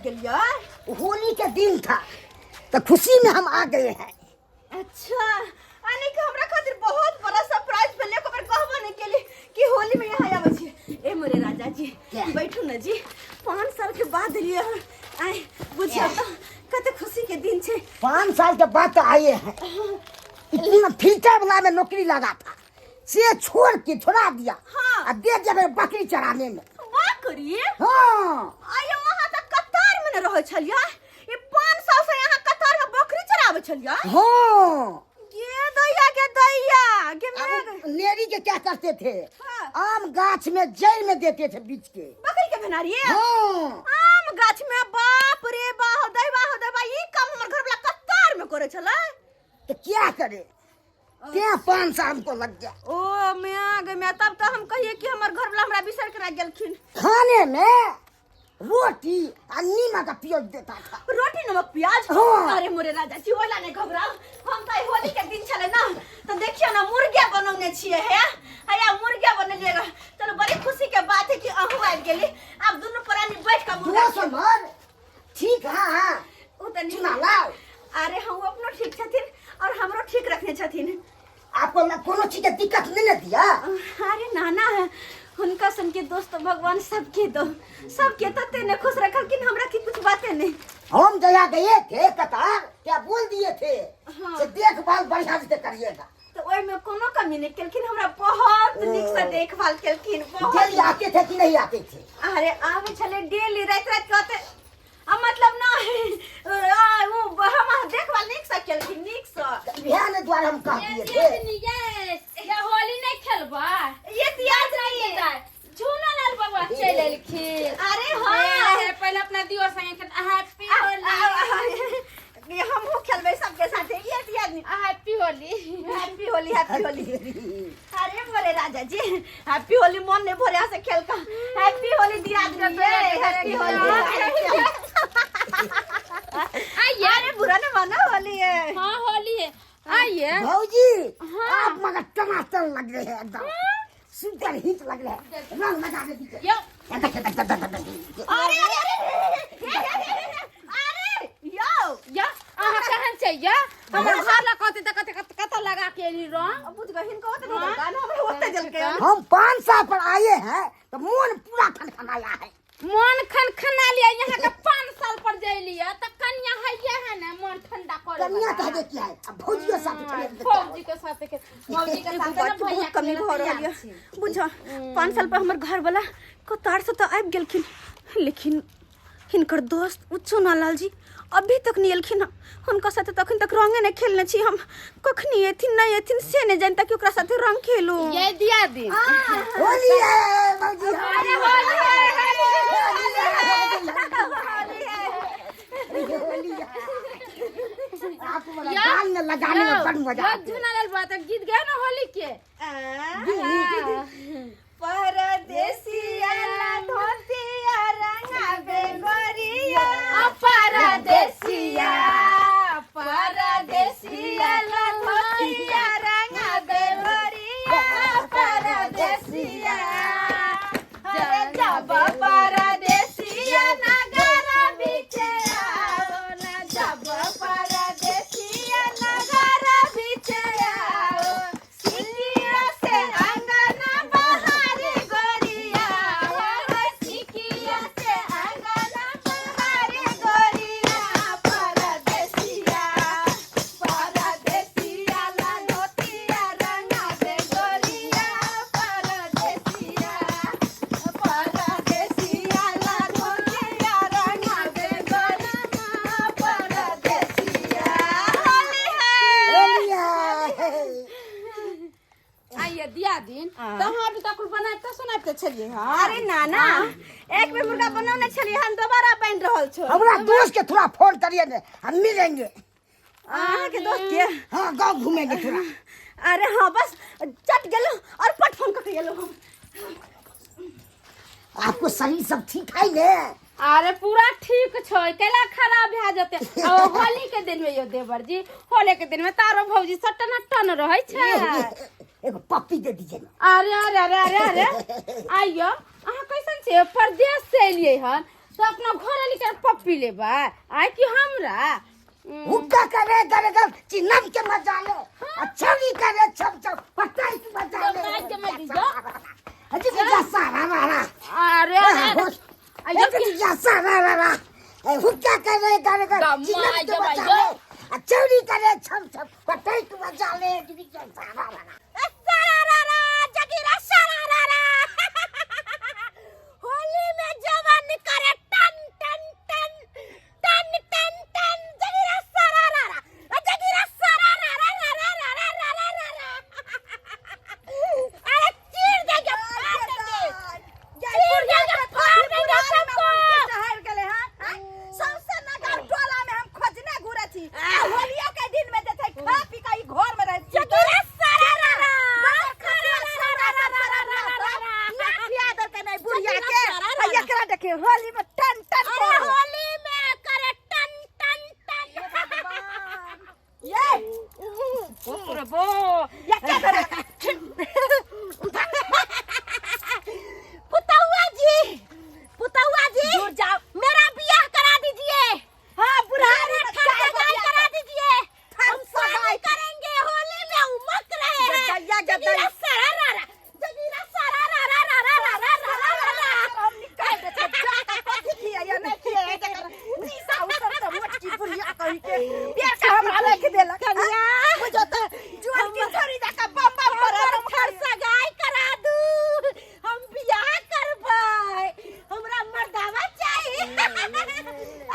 गेलियै? होली के दिन था तो खुशी में हम आ गए हैं। अच्छा, यानी कि हमरा खातिर बहुत बड़ा सरप्राइज भेलै। एको बेर कहबो नहीं केली कि होली में यहाँ आबै छी। ए मोरे राजा जी। क्या? बैठू न जी, 5 साल के बाद एलियै हन। आइ बुझियौ तऽ कते खुशी के दिन छै। 5 साल के बाद तो आए हैं। इतना फिल्टर वाला में नौकरी लगा था से छोड़ के छोड़ा दिया। आ दे दिया मेरे बकरी चराने में। बकरी? हाँ। आइयो, वहाँ तऽ कतार में न रहै छलियै। ई 5 साल से यहाँ कतार में बकरी चराबै छलियै? हाँ। गे दैया, गे दैया, गे मेघ। अब नेरी के क्या करते थे? आम गाछ में जड़ में देते थे बीच के। बकरी के भेनारिये? हाँ। आम गाछ में? बाप रे बा, हो दैबा, हो दैबा, ई काम हमर घर वाला कतार में करे छलै? तो क्या करे, क्या 5 साल हमको लग गया। ओ म्या गे म्या, तब तो हम कहिए कि हमर घर वाला हमरा बिसर के ना गेलखिन। खाने में रोटी और नीमक का प्याज देता था। रोटी, नमक, प्याज? हाँ। अरे मोरे राजा जी, ओला नहीं घबराओ। हम तो होली के दिन छले ना, तो देखियो ना, मुर्गिया बनौने छियै। हे हैया, मुर्गिया बनेलियै रह। चलो, बड़ी खुशी के बात है कि अहूँ आबि गेली। आब दुनू प्राणी बैठ के मुर्गा दोस्त हमर ठीक? हाँ। ओ तऽ चुना लाओ। अरे हम अपनो ठीक छथिन और हमरो ठीक रखने छथिन। आपको ना कोनो चीज के दिक्कत नहीं ना दिया? अरे नाना, हुनका सन के दोस्त भगवान सबके दो, सबके तते ने खुश रखलखिन, हमरा की कुछ बाते नहीं। हम जया गए थे कतार, क्या बोल दिए थे से देखभाल बढ़िया से करिएगा। तऽ ओहिमे कोनो कमी नहि केलखिन, हमरा बहुत नीक से देखभाल केलखिन, बहुत। डेली आते थे कि नहीं आते थे? अरे आबै छलै डेली, राति राति के आते आ मतलब ना आ, उ हम देखभाल नीक से केलखिन, नीक से। बिहान द्वारा हम कह दिए थे। ये होली नहीं खेलबा? ये दियाद नहीं। झूना लाल बाबा चलि एलखिन। अरे हाँ। हाँ। पहिले अपना दियोर संगे खेल। हैप्पी होली। ये हमहूँ खेलबै सबके साथे, ये दियाद नहीं। Happy Holi. Happy Holi, happy Holi. अरे मोरे राजा जी, हैप्पी होली। मन नहीं भरे से खेल का। हैप्पी होली दियाद नहीं, हैप्पी होली। आइए। अरे बुरा न माना, होली है। हाँ, होली है, आइए। भौजी, आप मगर टमाटर लग रहे हैं, एकदम सुपर हिट लग रहे हैं। रंग लगा दे दीजिए। यो। अरे अरे अरे अरे, यो। या अहाँ केहन छै या? हमर घर लग कहते तऽ कते कते कतऽ लगा के एली रंग? अब बुझ गई, हिनको ओते नहीं देलकै ना, हमरा ओते देलकै। हम 5 साल पर आए हैं तो मन पूरा खनखनाया है। मन खनखना लिया? यहाँ के 5 साल पर जैलिए तऽ कनिया हैया है ने मन ठंडा करे। कन्या कह दे क्या है, अब भौजियों साथ चले। भौजी के साथ के, भौजी के एगो साथ बात ने के भैया बहुत कमी भऽ रहल यऽ। बुझ, 5 साल पर हमर घर वाला कतार से तऽ आबि गेलखिन, लेकिन हिनकर दोस्त उच्चो लाल जी अभी तक नहीं एलखिन हँ। हुनका साथे तऽ अखन तक रंगे नहि खेलने छी हम। कखनी एथिन, नहि एथिन से नहि जानि, ताकि ओकरा साथे रंग खेलू। ये दिया दिन। होली है भौजी। अरे होली है। होली है। आपको बड़ा गाल में लगाने में बड़ मजा आती है। झूना लाल बात गीत गए ना होली के? परदेसिया धोतिया रंगाबे गोरिया। परदेसिया, परदेसिया। धोतिया रंगाबे गोरिया, परदेसिया। अरे जब परदेसिया नगर बीचे आओ न, जब परदेसिया नगर बीचे आओ, सिकिया से अंगना बहारी गोरिया, सिकिया से अंगना बहारी गोरिया। परदेसिया, परदेसिया ला धोतिया रंगाबे गोरिया, परदेसिया, परदेसिया ला धोतिया रंगाबे गोरिया, परदेसिया। होली है। होली है। आइए दिया दिन, तो हम अभी तक बनाते सुनाते छलिए हाँ। अरे नाना, एक बेर मुर्गा बनौने छलियै हन, दोबारा बनि रहल छौ। हमारा दोस्त के थोड़ा फोन करिए ने, हम मिलेंगे। अहाँके दोस्त के? हाँ, गाँव घूमेंगे थोड़ा। अरे हाँ, बस चट गेलहुँ और पट फोन कऽ के गेलहुँ हम। आपको शरीर सब ठीक है ने? अरे पूरा ठीक छै, कैला खराब भए जेतै? आ ओ होली के दिन में यो देवर जी, होली के दिन में तारो भौजी सब टना टन रहै छै। एगो पप्पी दे दीजिए ना। अरे अरे अरे अरे अरे, आइयो, अहाँ कैसन छियै? परदेश से एलियै हन तो अपना घर वाली के पप्पी लेबै आइ कि हमरा? हुक्का करे करे कर चिन्हम के मजा ले अच्छा नहीं करे छम छम पता ही मजा ले। जमाई जमाई दीजो। अजी जा सारा रा रा। अरे अरे अरे जा सारा रा रा। ए हुक्का करे करे कर जमाई चिन्हम के जमाई मजा जो। ले अच्छा नहीं करे छम छम पता ही मजा ले जी जा सारा रा रा। सारा जगीरा सारा होली में जवान करे टन टन टन टन टन टन जगीरा सारा जगीरा सारा रा रा रा रा रा रा रा रा रा। अरे चीर देंगे फाड़ देंगे, चीर देंगे फाड़ देंगे सबको। सबसे नगर टोला में हम खोजने घुरे छी। होलियो के दिन में जे छै खा पी के ई घर में रहै छी। जगीरा सारा रा रा एकरा देखे होली में टन टन। अरे होली में करे टन टन टन। ये प्रभु ये क्या करे? पुतौआ जी, पुतौआ जी, दूर जाओ। मेरा बियाह करा दीजिए। हाँ बुढ़ारी मेरा में ठर चार गो सगाई बियाह करा दीजिए। ठर हम शादी सगाई। करेंगे, होली में उमक रहे हैं। गदैया गदै। जगीरा सारा रा रा, जगीरा सारा रा रा रा रा रा रा रा रा रा। हम निकाल दे छै जा के कथी खिया नहीं खिया जकर नीसा उतर त मोटकी बुढ़िया कहि के बेर के हमरा राखि देलक। कनिया। बुझो त जुआन की छोरी जाका बम बम करे। हमर ठर सगाई करा दू, हम बियाह करबै, हमरा मर्दावा चाही।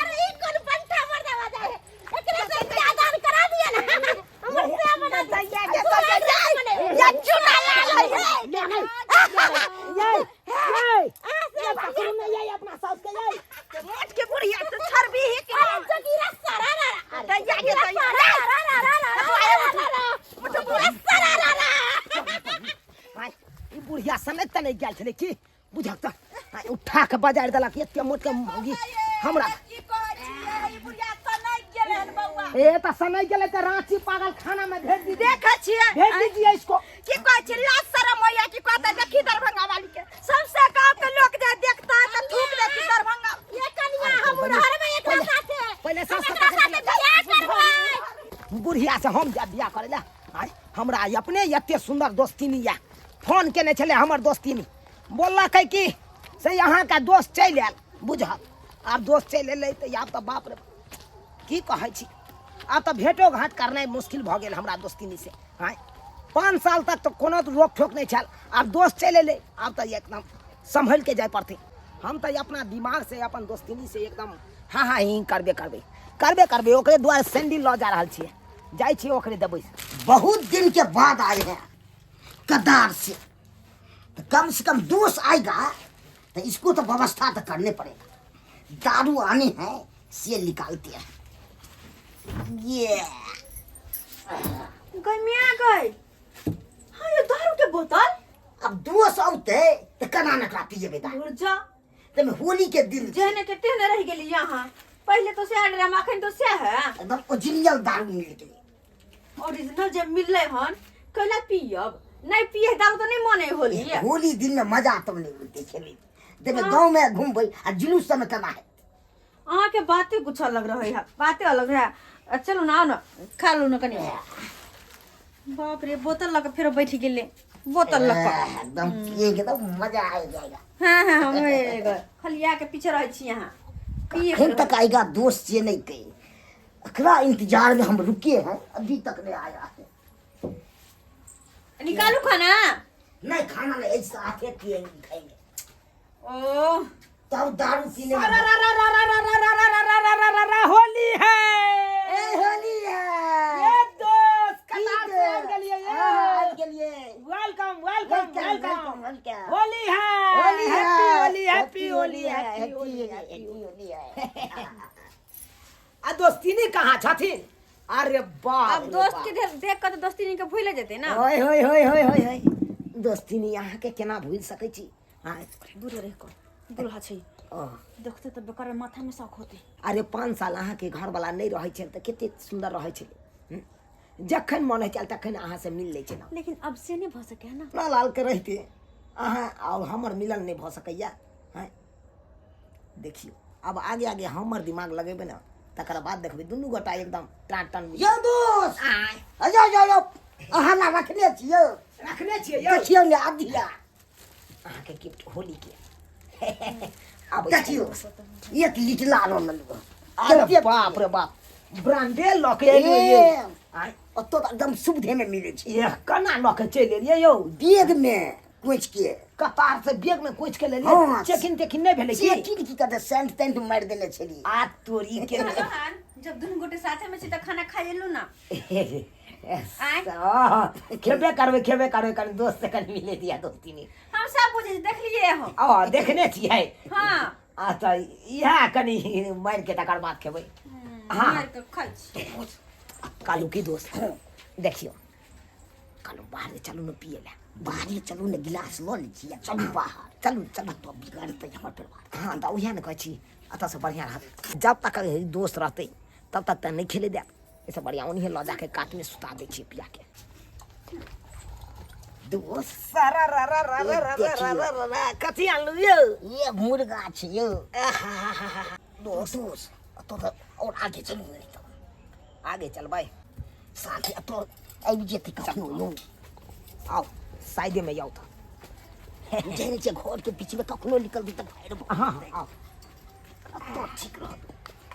अरे ई कोन पंठा मर्दावा जाए, एकरा से बियाह दान करा दिया ना, हमर से बना दैया के तो या चुना लाल है। ये ये ये पकड़ू ना ये अपना सास के ये। मोट के बुढ़िया तो छरबी ही के। अरे जगीरा सारा रा रा। दैया के दैया। रा रा रा रा रा रा रा रा सारा रा रा। आय, ई बुढ़िया समय त नहीं गेल छलै की बुझक त आय, उठा के बजार देलक एते मोट के मौगी हमरा। की कहै छियै, ई बुढ़िया तऽ नहि गेलै हन बौआ। ए त समय गेलै त रांची पागल खाना में भेज दीजिए। देखै छियै। भेज दीजिए इसको। की कहै छियै, लाज शरम होइया की कहतै देखी दरभंगा वाली के। सबसे गाँव के लोग जे देखता तऽ थूक देखी दरभंगा। ये कनिया हम उड़हर में एकरा साथे पहिले सास हम एकरा साथे बियाह करबै। बुढ़िया से हम जाब बियाह करे ला। आय, हमरा अपने एते सुंदर दोस्तीनी या फोन केने छलै हमर दोस्तीनी, बोललकै कि से अहाँके दोस्त चलि आयल। बुझल आब दोस्त चलि एलै तऽ आब तऽ बाप रे की कहै छी, आब तऽ भेटो घाट करनाइ मुश्किल भऽ गेल हमरा दोस्तीनी से। आँय, 5 साल तक तऽ कोनो रोक ठोक नहि छल, आब दोस्त चलि एलै, आब तऽ एकदम सम्हलि के जाय पड़तै। हम तऽ अपना दिमाग से अपन दोस्तीनी से एकदम हाँ हाँ ही करबे करबै करबे करबै। ओकरे दुआरे सैंडिल लऽ जा रहल छियै, जाइ छियै ओकरे देबै। बहुत दिन के बाद आए हैं कतार से, तो कम से कम दोस्त आएगा तो इसको तो व्यवस्था तो करने पड़ेगा। दारू आने हैं से निकालते हैं ये। गई मिया गई, हाँ ये दारू के बोतल। अब दोस्त औते तो कना नकरा पिए बेटा। दूर जा। तो मैं होली के दिन जेहने के तेहने रह गेली यहाँ। पहिले तो से रहे, अखन तो से है। एकदम ओरिजिनल दारू मिल गई। ओरिजिनल जे मिलले हन कैला पियब, नहीं पिए दारू तो नहीं मने होली। होली दिन में मजा तो नहीं मिलती खेली देख। गांव में घूमबै आ जुलूस सब में कना है। अहाँ के बाते कुछ अलग रहे है, बाते अलग रहे। चलू ना, आओ ना, खा लू ना कनी। बाप रे, बोतल लग फेर बैठ गेले बोतल लग। एकदम पिएंगे तो मजा आ जाएगा। हाँ हाँ, हम खलिया के पीछे रहे छी यहाँ पिए। अखन तक आएगा दोस्त से नहीं गई, अकरा इंतजार में हम रुके हैं, अभी तक नहीं आया है। निकालू खाना? नहीं खाना नहीं, ऐसा आके पिएंगे खाएंगे। ओ तब दारू पीने में रा रा रा रा रा रा रा रा रा रा रा रा रा होली है। ए होली है। ये दोस्त कतार से आबि गेलियै ये। हाँ, आबि गेलियै। Welcome welcome welcome welcome. Welcome. Holi है। होली है। Happy Holi, happy Holi, happy Holi, happy Holi है। आ दोस्तीनी कहाँ छथिन? अरे बाप अब रे दोस्त बाप। के देख के तो दोस्ती के भूले जेते ना। होय होय होय होय होय होय, दोस्तीनी अहाँके केना भूलि सकै छी? हाँ दूर रह कर दुल्हा छै। ओ। देखते तऽ बेकार माथा में शौक होते। अरे 5 साल अहाँके घरवला नहि रहै छल तऽ कते सुन्दर रहै छलै। जखन मन होइ छल तखन अहाँसँ मिल लै छलहुँ। लेकिन अब से नहीं भऽ सके है ना। अपना लाल के रहिते अहाँ और हमर मिलन नहि भऽ सकैया। हैं देखियौ आब आगे आगे हमर दिमाग लगेबै ने तकर बाद देखबै दुनू गोटा एकदम टान टान। यौ दोस्त। आय। यौ यौ यौ, अहाँ ला रखने छियै। रखने छियै यौ। देखियौ ने आब दिया। अहाँके गिफ्ट होली के आबै छै। देखियौ, एक लीटर आरो लेलहुँ। अरे बाप रे बाप, ब्रांडे लऽ के एलियै ए। यौ। आँय? ओतऽ तऽ एकदम सुविधेमे मिलै छै। एह, केना लऽ के चलि एलियै यौ? बैगमे कोचि के। कतार से बैग में कोचि के लेलियै? हँ। चेकिंग तेकिंग नहि भेलै की? चेकिंग की करतै, सेंट तेंट मारि देने छलियै। आ तोरी के। रोहन, जब दुनू गोटे साथे में छी तऽ खाना खाइ एलू ना। आँय? हँ, खेबे करबै, खेबे करबै। कनि दोस्त से कनि मिले दिया दोस्ती ने। हम सब बुझै छी, देखलियै हम। आ देखने छियै? हँ। आ तऽ इएह कनि मारि के तकर बाद खेबै। हँ। मारि कऽ खाइ छी। कालू की दोस्त, देखियौ कालू, बाहर चलू ने पिए लए। बाहरे चलू ने, गिलास लऽ लै छी आ चलू बाहर। चलू चलू। तो बिगड़तै हमर परिवार। हँ, तऽ उएह ने कहै छी, एतऽसँ बढ़िआँ रहत। जब तक ई दोस्त रहतै तब तक तऽ नहि खेले देत। एहिसँ बढ़िआँ ओनहिए लऽ जाके कातमे सुता दै छियै पियाके। दोस्त। सारा रा रा रा रा रा रा रा रा रा, कथी आनलू यौ? ये मुर्गा छै यौ दोस्त। दोस्त, एतऽ तऽ आओर आगे चलू ने तऽ। आगे चलबै? साथे एतऽ आबि जेतै कखनो यौ। आउ, साइडेमे आउ तऽ। बुझै नहि छियै, घरके बीचमे कखनो निकलबै तऽ फायर भऽ हँ हँ, आउ। एतऽ ठीक रहत।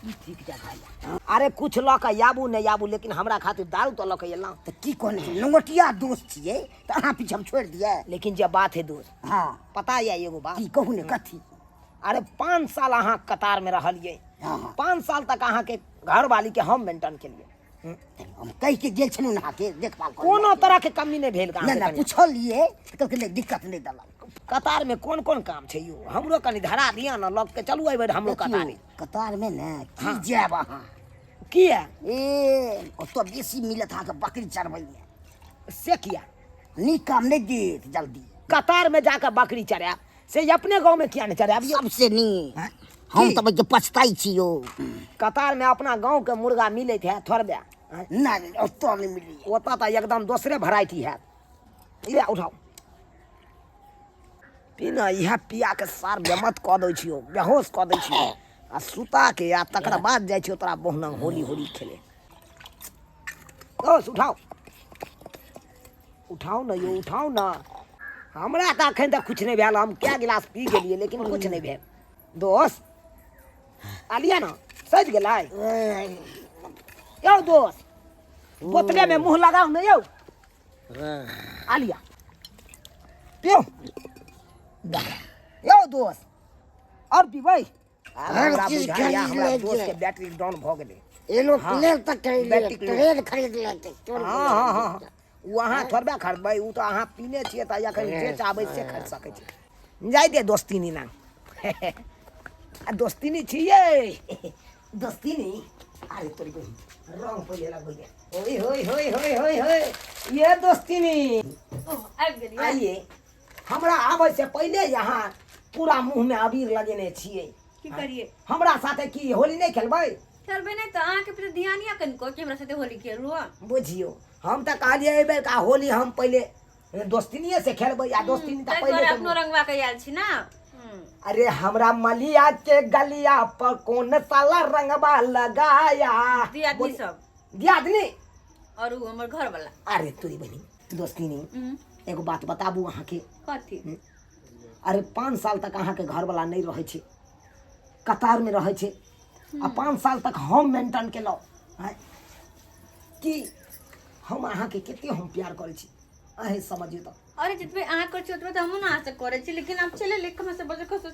ई ठीक जगह यऽ। अरे कुछ लऽ कऽ आबू नहि आबू, लेकिन हमरा खातिर दारू तऽ लऽ कऽ एलहुँ। तऽ की कहने छी, लंगोटिया दोस्त छियै तऽ अहाँ पीछे हम छोड़ि दियै? लेकिन जे बात है दोस्त। हँ। पता यऽ एगो बात? की कहू ने, कथी? अरे 5 साल अहाँ कतारमे रहलियै। हँ। 5 साल तक अहाँके घरवालीके हम मेंटेन केलियै। हम कहि के गेल छलहुँ अहाँके देखभाल करै कोनो लए। तरहके कमी नहि भेल नहि। अहाँके नहि। कनियाँ। पुछलियै तऽ कहलकै नहि, दिक्कत नहि देलक। कतारमे कोन कोन काम छै यौ? हमरो कनि धरा दिअ ने, लऽ के चलू एहि बेर हमरो कतारे। देखियौ, कतारमे ने की जायब अहाँ। किया? ए, ओतऽ बेसी मिलत अहाँके बकरी चरबैमे। से किया? नीक काम नहि देत जल्दी। कतारमे जाकऽ बकरी चरायब से अपने गाँवमे किया नहि चरायब यौ? सबसे नीक। हँ? हम की? तऽ बच्चे पछताइ छी यौ। कतारमे अपना गाँवके मुर्गा मिलैत है थोड़बे, आँय? नहि, ओतऽ नहि मिलैए। ओतऽ तऽ एकदम दोसरे वेराइटी हैत। इएह उठाउ, पीना इएह पियाके सार बेमत कऽ दै छियौ, बेहोश कऽ दै छियौ आ सुताके आ तकरा बाद जाइ छियौ तोरा बहुना होली होली खेले। दोस्त, उठाउ, उठाउ ने यौ, उठाउ ने। हमरा तऽ एखन तक किछु नहि भेल। हम कए गिलास पी गेलियै लेकिन किछु नहि भेल। दोस्त, आलिया ने सजि गेलै यौ। दोस्त, बोतलेमे मुँह लगाउ ने यौ। आलिया पियो यौ दोस्त, आओर पीबै? हर हमरा चीज बुझाइया खरीद हमरा लै दोस्त के छियै। बैटरी डाउन भऽ गेलै। एरोप्लेन तक खरीद लेतै। बैटरी। ट्रेन खरीद लेतै। हँ हँ हँ, ओ अहाँ थोड़बे खरीदबै, ओ तऽ अहाँ पीने छियै तऽ एखन जे चाहबै से खरीद सकै छी। जाइ दे दोस्तीनी ना आ दोस्तीनी छियै दोस्तीनी। अरे तोरी बहिन, रंग पहिले लगबै। होय होय होय होय होय होय, ये दोस्तीनी। ओ, आबि गेलियै? आइए, हमरा आबै से पहिले यहाँ पूरा मुँहमे अबीर लगेने छियै। की करियै? हमरा साथे की होली नहि खेलबै? खेलबै नहि तऽ अहाँके फेर ध्यान यऽ कनिको कि हमरा साथे होली खेलू? बुझियौ, हम तऽ कहलियै एहि बेर का होली हम पहिले दोस्तिनिये से खेलबै आ दोस्तिनी तऽ ताहि पहिले दुआरे से अपनो रंगवा के आयल छी ना। अरे हमरा मलिया के गलिया पर कौन साला रंगवा लगाया? दियादनी सब। दियादनी और उ हमर घर वाला। अरे तोरी बहिनी, दोस्तिनी। एगो बात बताबू अहाँके? कथी? अरे 5 साल तक अहाँके घरवला नहि रहै छै, कतारमे रहै छै आ 5 साल तक हम मेंटेन केलहुँ। आँय, कि हम अहाँके कते हम प्यार करै छी, अहीं समझियौ तऽ। अरे जतबे अहाँ करै छी ओतबे तऽ हमहूँ ने अहाँ से करै छी, लेकिन आब चलि एलै कहाँ से बजे खसो,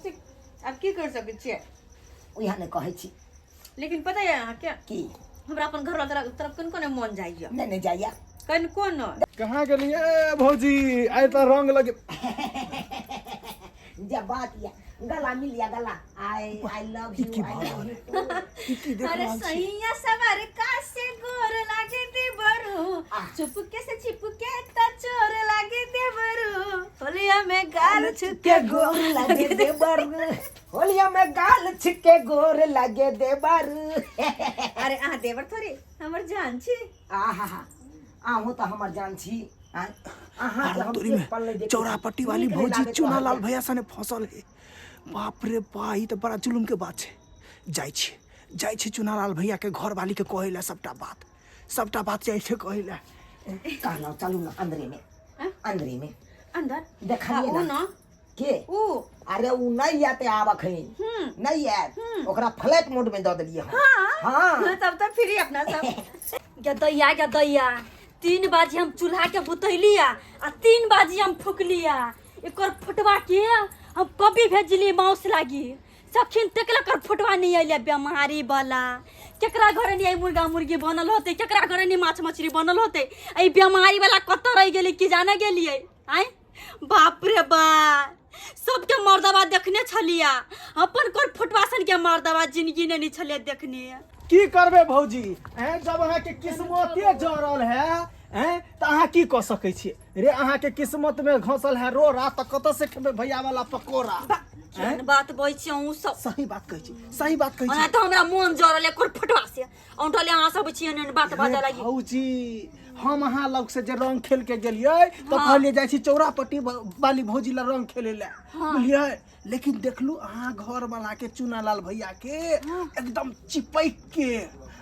आब की कर सकै छियै? उएह ने कहै छी। लेकिन पता यऽ अहाँके की? हमरा अपन घर तरफ तरफ कनिको नहि मोन जाइए। नहि, नहि जाइए। कनिको नहि। कहाँ गेलियै भौजी? आइ तऽ रंग लगे। जब बात या गला मिल गया गला, I I love you, I love you too. अरे सैया सवार का से गोर लागे देवरू, चुपके से छिपके त चोर लागे देवरू, होलिया में गाल छुके के गोर लगे देवर, होलिया में गाल छिके गोर लगे देवर। अरे अहाँ देवर थोड़े, हमर जान छी। आहा, अहूँ तऽ हमर जान छी। आँय, अहाँके हम तोरी एक में पल नहि देखै चौरापट्टी वाली नीक नहि भौजी लागैत चूना लाल रहैए। भैया सने फसल है। बाप रे बा, ई तऽ बड़ा जुलुम के बात छै। जाइ छी, जाइ छी चुनालाल भैया के घर वाली के कहै लए सबटा बात, सबटा बात जाइ छै कहै लए। कहलहुँ चलू ने अंदरे में, अंदरे में। अंदर देखलियै उ ना। ना के उ अरे उ नहीं आते आब अखन नहीं आयत, ओकरा फ्लैट मोड में दऽ देलियै हम। हाँ। तब तो फ्री अपना सब। गदैया गदैया, 3 बाजी हम चूल्हा के बुतैलिया आ 3 बाजी हम फुकलिया। एकर फुटवा के हम कभी भेजली माउस लागी, सखिन तेकला कर फुटवा नहीं अइले बेमारी वाला। केकरा घरे नहीं मुर्गा मुर्गी बनल होते, केकरा घरे नहीं माछ मछली बनल होते, ई बेमारी वाला कतऽ रह गेली की जाने गेलियै। आँय बाप रे बा, सबके मर्दबा देखने छलिया, अपन कर फुटवा सन के मर्दबा जिंदगी ने नहीं छलिया देखने। की करबे भौजी, हैं जब अहाँ के किस्मते जरल है, हैं त अहाँ की क सकै छी रे? अहाँ के किस्मत में घसल है रोड़ा, त कतऽ से खेबै भैया वाला पकोड़ा? केहन बात बजै छी अहूँ सब? सही बात कहै छी, सही बात कहै छी। ओना तऽ हमरा मोन जरल है कर फुटवा से, औंटले अहाँ सब छी एहन एहन बात बाजऽ लागि। भौजी हम अहाँ लग से जे रंग खेल के गेलियै तऽ कहलियै जाइ छी चौरापट्टी वाली भौजी लग रंग खेले लए, बुझलियै? लेकिन देखलू अहाँ घर वाला के चुनालाल भैया के एकदम चिपैक के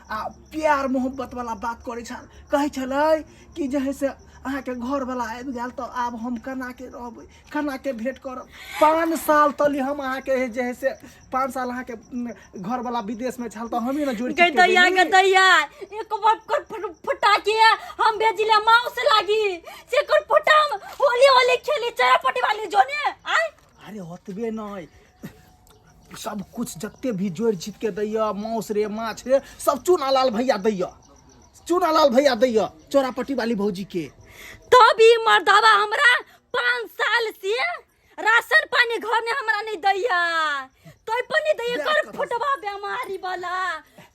आ प्यार मोहब्बत वाला बात करै छल, कहै छलै कि जे है से अहाँके घर वाला आबि गेल तऽ आब हम केना के रहबै, केना के भेंट करब? 5 साल तली हम अहाँके जे है से 5 साल अहाँके घर वाला विदेश में छल तऽ हमही ने जोड़ि गई के दैया, देली। गई दैया, एक बार कर फुटा के हम भेजिले माउस लागी, से कर फुटा हम होली होली खेली चरापटी वाली जोने। आय अरे ओतबे नहीं, सब कुछ जते भी जोड़ि जीत के दैया, माउस रे माछ रे सब चुनालाल भैया दैया, चुनालाल भैया दैया चौरापट्टी वाली भौजी के। तब ई मर्दवा हमरा 5 साल से राशन पानी घर में हमरा नहीं दैया, तोय पर नहीं दैया कर फुटवा बेमारी वाला।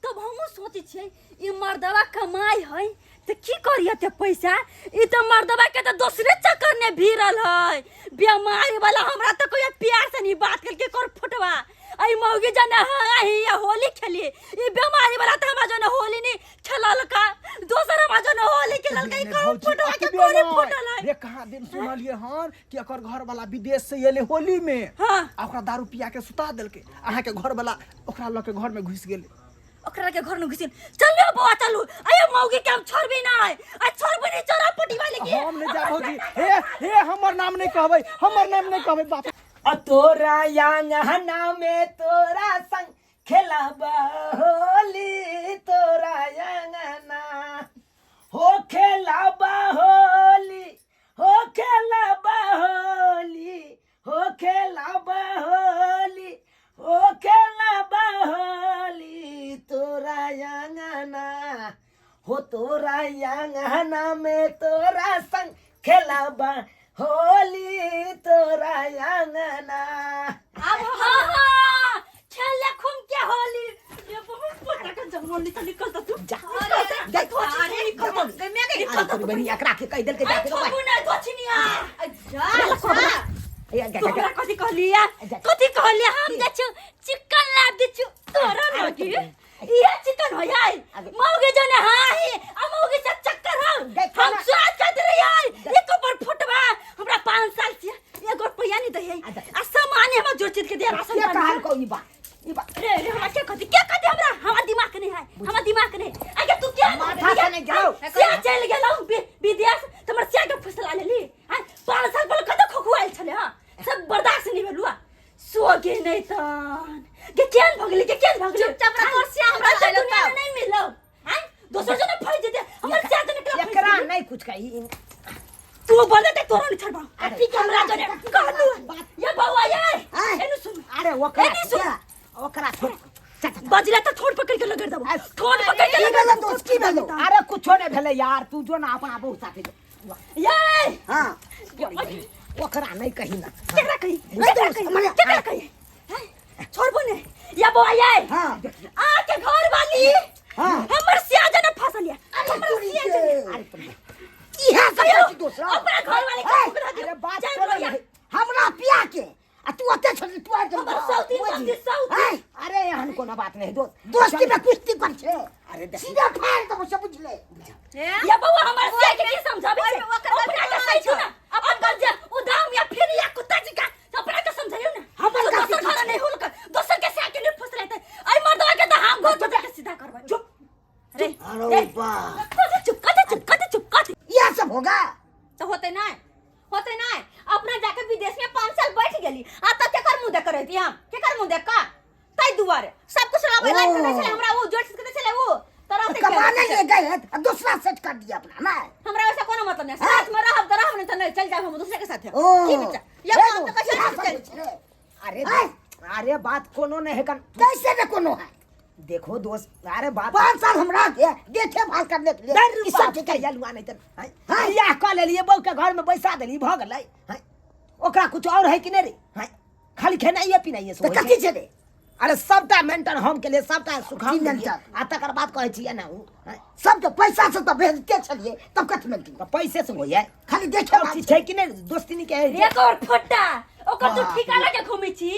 तब हमहूँ सोचै छियै ई मर्दवा कमाई है तऽ की करिए ते पैसा, ई तऽ मर्दवा के तऽ दोसरे चक्कर ने भिड़ल है बेमारी वाला। हमरा तऽ कोई प्यार से नहीं बात करके कर फुटवा, आई मौगी जने हाँ ही या होली खेली, ई बेमारी वाला तऽ हमरा जने होली नहीं खेललका, दोसर हमरा जने होली खेललका, ई नहीं, कौन भौजी, फुटवा के अतबे कोरी नहीं। फुटल है? रे कहाँ दिन सुनलिए हन कि एकर घर वाला विदेश से एले होली में, आ ओकरा दारू पिया के सुता देलकै, अहाँ के घर वाला ओकरा लऽ के घर में घुसि गेलै। ओकरा के घर में घुसि गेल। चलू बौआ चलू, अये मौगी के हम छोड़बी नहीं, आ छोड़बी नहीं चोरा पटी वाले के। हम नहीं जाब भौजी, हे हे हमर नाम नहीं कहबै, हमर नाम नहीं कहबै बाप। अ तोरा आंगना में तोरा संग खेलब होली, तोरा आंगना हो खेलब होली, हो खेलब होली, हो खेलब होली, हो खेलब होली, तोरा आंगना हो तोरा आंगना में तोरा संग खेलब होली, तोरा आंगना। अब हाँ, हाँ, खेल खूम के होली। ये बहुत पता का जंगल निकल निकल तो तू। जा। अरे, जा। अरे, निकल तो। गई, मैं गई। अरे, तोरी बहिनी एकरा के कहि देलकै जाके अरे, छोड़ू ना, दोछिनिया। जा, जा। ए, जा, जा, तोरा जा। कथी कहलिया? जा। कथी कहलिया? हम जाइ छियौ, चिकन लाबि दै छियौ। तोरा अरे, लगी। तोरी बहिनी। इहे चिकन हो जाय। अरे। मौगी जने हाँ ही, आ मौगी से चक्कर हो। देख हम ना। स्वाद खाइत रहियै। एक ऊपर फुटबा। हमरा 5 साल से एगो रुपैया नहीं दैयै। अच्छा। आ सामान हमरा जोड़ चीज के दे राशन के पानी। कहल को ई बात? ई बात। रे, रे, हमरा के कहती? के कहती हमरा? हमरा दिमाग नहीं है, हमरा दिमाग नहीं। आगे तू क्या माथा से नहीं जाओ। सिया चल गेलौ विदेश, त हमर सिया के फुसला लेली। आ 5 साल पहिले कतौ खोखुआइल छलै, हँ? सब बर्दाश्त नहीं भेलु, आ। सो गे नहीं तन। गे केन भगली, गे केन भगली? चुपचाप रह, तोर सिया हमरा हमरा चलि दुनिया में जेतौ। नहीं मिलौ। आँय? दोसर जने फंसि जेतै, हमर सिया जने केना फंसि एकरा गेलै? नहीं कुछ कही। तू बोले ते तोरा नहीं छोड़बौ। अरे, ठीक है, हमरा जने कहलु। ये बौआ, ये। आँय? एनु सुन। अरे, ओकरा एनी सुन। क्या? ओकरा छोड़। चल, चल, चल। बजले तो ठोर पकड़ के लगड़ देबो। ठोर पकड़ के की लगड़ भेलै देबो। दोस्त, की भेलै? अरे कुछो नहीं भेलै यार, तू जो ना अपना बहू साथे जो। ये। हाँ। ओकरा नहीं कही ना। केकरा कही? नहीं केकरा दोस्त, कही? हमारे- केकरा कही? हैं? छोड़बो नहीं। या बौआ, ये। हाँ। आ के घर वाली। हाँ। हमर सिया जने फसल या। अरे हमर तोरी सिया के। जने। अरे तोरी। इहे सब कहियो, कहै छी दोस्त। अपना घर वाले के ए, पकड़ा दियो। अरे बात चल सुनो भैया। नहीं। हमरा पिया के आ तू ओते छोड़, तू आके हमर सौती, सौती, सौती। ए, अरे एहन कोनो बात नहीं दोस्त। दोस्ती में कुश्ती कर छे। अरे देख। सीधा फाड़ देबो से बुझले। या बौआ हमर सिया के की समझाबै छै? ओहिमे ओकर अपना के गलती सही नहि छौ ना। अपन गल जे उदाम या फिर या कुत्ता जी का अपना के समझाइयो ना। हमर तो गलती दोसर की घर छै? नहीं होलक, दोसर के सिया के नहीं फुसलेतै। एहि मर्दवा रे बाप कथी चुप कथी चुप कथी चुप कथी यह सब होगा तो होते ना होते ना अपना जाके विदेश में 5 साल बैठ गेली आ त केकर मुंह देख रहती हम केकर मुंह देख का ताई दुआरे सब कुछ लाबै लाइन के छले हमरा वो जोड़ के छले वो तरह से कमाने लिए गए हैं अब दूसरा सेट कर दिया अपना ना हमरा वैसा कोनो मतलब नहीं साथ में रहब त रहब नहीं त नहीं चल जाब हम दूसरे के साथ ओ की बच्चा या ए हम दो, तो कछो यहाँ चल सब कुछ है। अरे आय। अरे बात कोनो नहीं है कन कैसे न कोनो है देखो दोस्त अरे बात 5 साल हमरा के देखे भाल करने के लिए ई सब ठीक है यलुआ नहीं त हाँ। बियाह कऽ लेलियै बहू के घर में बैसा देली भऽ गेलै हैं? ओकरा कुछ और है कि नहीं रे हैं? खाली खेनाइए पिनाइए तो कथी छै रे अरे सबटा मेंटन हम के लिए सबटा सुख हम की देलियै। मेंटन? आ तकर बाद कहै छियै ना उ हैं? सबके पैसा से तो भेजते छलिए तब कथी मिलती तऽ पैसे से होइए खाली देखे और भाल चीज छै कि नहीं दोस्ती के एक और फट्टा ओकर तू बाप ठिकाना के घूमै छी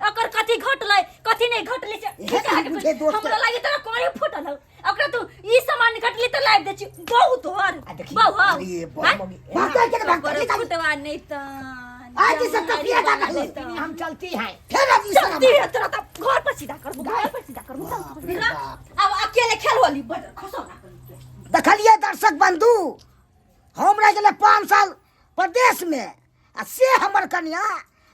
ओकर कथी घटलै कथी नहीं घटलै से इहे ठिकाना कहीं के बुझे दोस्त। हमरा लागे तोरा कोई फुटल हौ ओकरा तू ई सामान घटली त लाइब दे छी बहुत हर आ देखी, बहु हर अरे बाप भागते के भागते निकाल फुटवा नहीं त आज ई सब कपिया का नहीं हम चलती हैं फिर आज ई सब चलती है तोरा त घर पर सीधा करबो घर पर सीधा करबो बाप रे बाप। अब अकेले खेल वाली बड़ खसो ना देखलिए दर्शक बंधु हम रह गेलै 5 साल प्रदेश में आ से हमर कन्या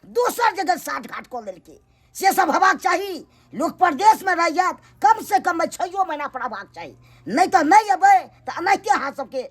दोसर जगह साठ घाट कऽ लेलकै। से सब हेबाक चाही। लोक प्रदेश में रह जात कम से कम 6 महीना पर अबाक चाही, नहीं तऽ नहि अबै तऽ एनाहिते अहाँ सबके।